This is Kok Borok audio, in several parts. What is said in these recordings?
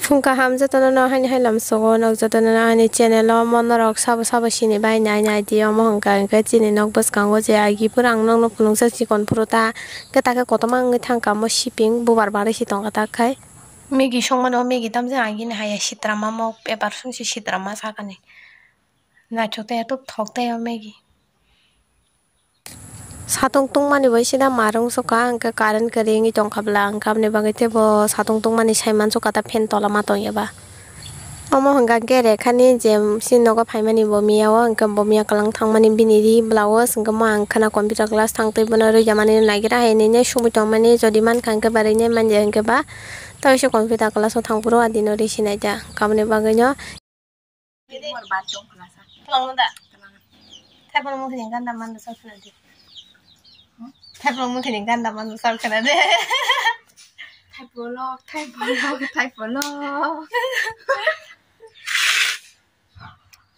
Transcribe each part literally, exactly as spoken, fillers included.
Phung kaham jotono no haini hai lam sogo nok jotono no ani channel o mo norok sabo sabo sini bai nai nai di omo hwnkha hwnkhe chini nok bwskango je agi pura ang nokno phunukjak chikon phuru ta khe ta khe kotorma wngwi thangkha omo siping bubar barwi si tongkha ta khai. Maggie songmano Maggie tamjani agini hai ya sitra ma mo paper songsi sitra ma sakani naithok tei thok tei o Maggie. Satung tungmani bai sida marung sukha, hwnkhe current kwrwi wngwi tongkha bwla, hwnkhe aboni bagwi teibo satung tungmani sai mansukha ta fan tola ma tongya ba. Omo hwnkha khe rekhani je chini nogo phaimani bo miya o, hwnkhe bo miya kwlwng thangmani bini ri blouse, hwnkhe mo ang khwna computer class thang twi bono rwjamani nagira hai hinwi sumui tongmani, jodi mankha hwnkhe ba rwinai manya hwnkhe ba tei se computer class o thang phuru a dino ri sinai ta, aboni bagwi no. Twlang da. Thaibolong muthuni ganda mando sal khna di. Thaibolong muthuni ganda mando sal khna di. Thaipolok, thaipolok, thaipolok.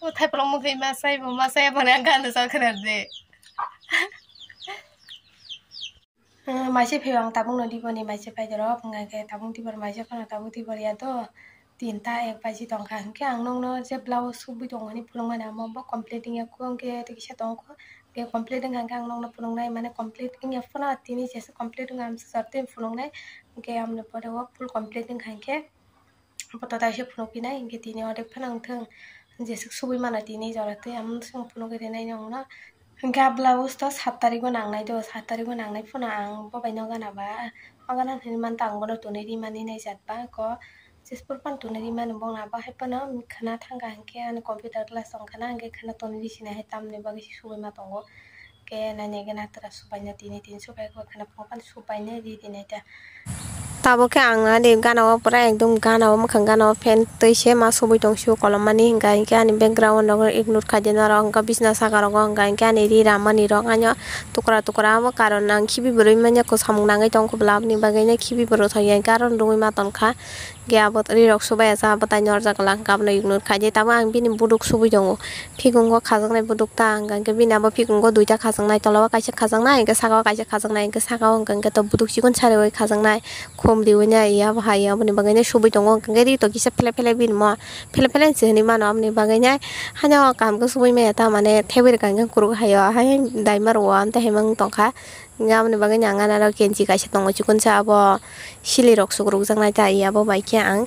O thaipolong muthuni masai bo masai bo ganda sal khna di. Maise phai ang tabuk no diboni maise phai dorok, hwnkha khe tabuk dibor maise phano tabuk dibor ya do. Tinta ek baji tongkha, hwnkhe ang nokno je blouse subui tongo hinwi phunukmani amo bo complete wngya khe hwnkhe tei kisa tongkho, hwnkhe complete wngkha hwnkhe ang nokno phunuknai mane complete wngya phano tini jesa complete wngkha ang swchar tei phunuknai, hwnkhe amoni pore o full complete wngkha hwnkhe. Poto taisa phunukphinai, hwnkhe tini ordek phano wngthung, jeswk subui mano tini jora tei ang swng phunukgwi rwnai nokno. Hwnkhe a blouse to sat tarikgo nangnai do, sat tarikgo nangnai phano ang bo bai no gana ba, o gana hinwi mantha ang bono tonwi rimani naijak ba ko, jespor phano tonwi rimani bongni abo hai phano khwna thangkha hwnkhe ani computer class tongkhana hwnkhe khwna tonwi risinai hai tamni bagwi se subui ma tongo. Khe nainai gana twra subaina tini tin subai khe khwna phunukphano subainai ri dinai ta. Tabuk khe ang ani gana o pura ekdom gana o mwkhang gana o fan twi se ma subui tong sio kolom mani hwnkha hwnkhe ani background rok ignore khai di norok hwnkha bisna saka rogo hwnkha hwnkhe ani ri ramani rok haino tukra tukra amo karon ang khibi bwrwi manya ko samung nangwi tong khe bwla aboni bagwi no khibi bwrwi thok ya hwnkhe aro rungwi ma tong kha. Hwnkhe abo ri rok subaiya sa abo tai norjak lang khe abono ignore khai di tabuk ang bini buduk subui tongo. Phikungo khajaknai buduk ta hwnkha hwnkhe bini abo phikungo duita khajaknai, tola o kaisa khajaknai, hwnkhe saka o kaisa khajaknai, hwnkhe saka o hwnkha hwnkhe to buduk chikon sari bai khajaknai, khum riwi nai ya bo hai ya, aboni bagwi no subui tongo, hwnkha hwnkhe ri to kisa phele phele bini mo phele phele se hinwi mano, aboni bagwi nai haino kaham khe subui maya ta mane thebwi rwkha hwnkhe kwrwk hai o hai daima rwo amtwi hai mang tongkha. Hwnkhe aboni bagwi no ang ani aro kenchi kaisa tongo, chikon sa abo sili rok sukrukjaknai ta, abo bai khe ang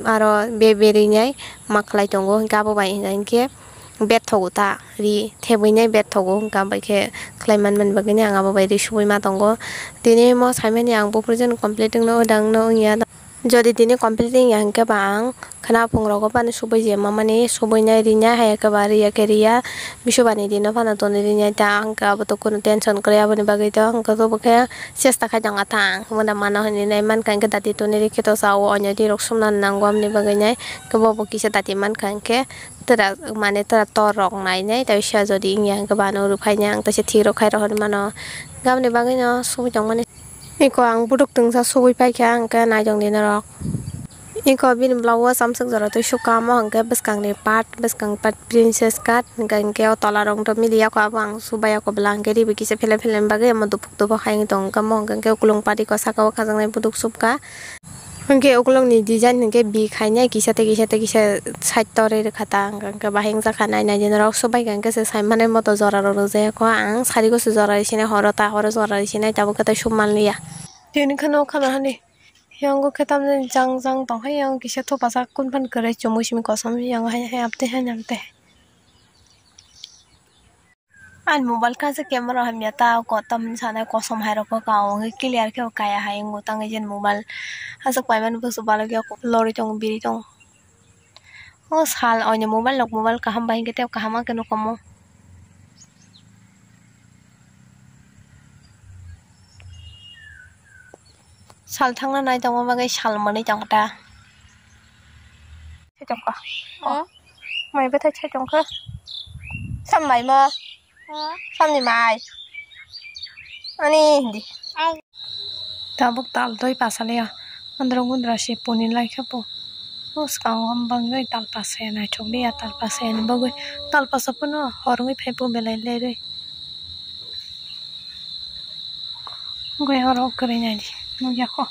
aro be berwi nai ma khlai tongo, hwnkhe abo bai hwnkha hwnkhe bethogo ta, ri thebwi nai bethogo, hwnkhe abo bai khe khlai manmani bagwi no ang abo bai ri subui ma tongo. Tini mo saimani ang buphuru jani complete wngno, da wngno wngya. Jodi tini complete wngya hwnkhe ba ang khwna phungrogo phano subui je mamani subui nai rinai hai khe ba riya khe riya bisubani dino phano tonwi rinai ta ang khe abo to kunu tension kwrwi aboni bagwi to ang khe bo khe chesta khai tongkha ta ang mona mano hinwi nai mankha hwnkhe dati tonwi rikhe to cha o onya rirok sumna nango aboni bagwi nai khe bo bo kisa dati mankha hwnkhe twra mane twra tor rok nai nai ta bisa jodi wngya hwnkhe ba ano rw phai nai ang teisa thik rok khai rw hinwi mano aboni bagwi no subui tongmani. Eko ang buduk tungsa sugui paikha, ang khe naitong di norok. Eko bini blouse o chamsok jora twi sukha, omo hwnkhe bwskangni part, bwskang part princess cut, hwnkhe, hwnkhe o tola rok to mili yako, abo ang subai yako bwla, hwnkhe ribi kisa phele phele bagwi omo dupuk dupuk hai wng tong, omo hwnkhe, hwnkhe ukulung part eko saka o khajaknai buduk subkha. Hwnkhe ukulukni design hwnkhe bi khainai kisa tei kisa tei kisa side torwi rwkha ta, hwnkhe, hwnkhe bahai wngjakha nai nai di norok subaikha hwnkhe se saimanai moto jora rok rwjak kho ang sari goso jora rw sinai horo ta horo jora rw sinai tabuk khe tai sub manliya. Tini kheno khana hani yango khe tamjani jang jang tongkha yango kisa thupajak kunphani kwrwi chumui simi kosom yango hai hai amtwi hai amtwi hai. Ani mobile kaisa camera hamya ta kotom sanai kosom hai rok kha o hwnkhe clear khe o kaya hai wng tangwi jani mobile aswk paimani bwswk balokya lorwi tongo biri tongo. O sal oini mobile rok mobile kaham bai hwnkhe tei kaham ma khe nukha omo. Sal thangna nai tongma bagwi sal manwi tongkha ta. Sai tongkha. Oh. Mai bwthai sai tongkha. Sam mai ma? Samni mai. Ani hindi. Tabuk tal doi pasaliya. Andro gundra se puni lai khe bo. O swkango bangwi tal pasaya naithok liya, tal pasayani bagwi. Tal pasa phano horongwi phai bo belai lerwi. Goi oro kwrwi nai di, nukya kho.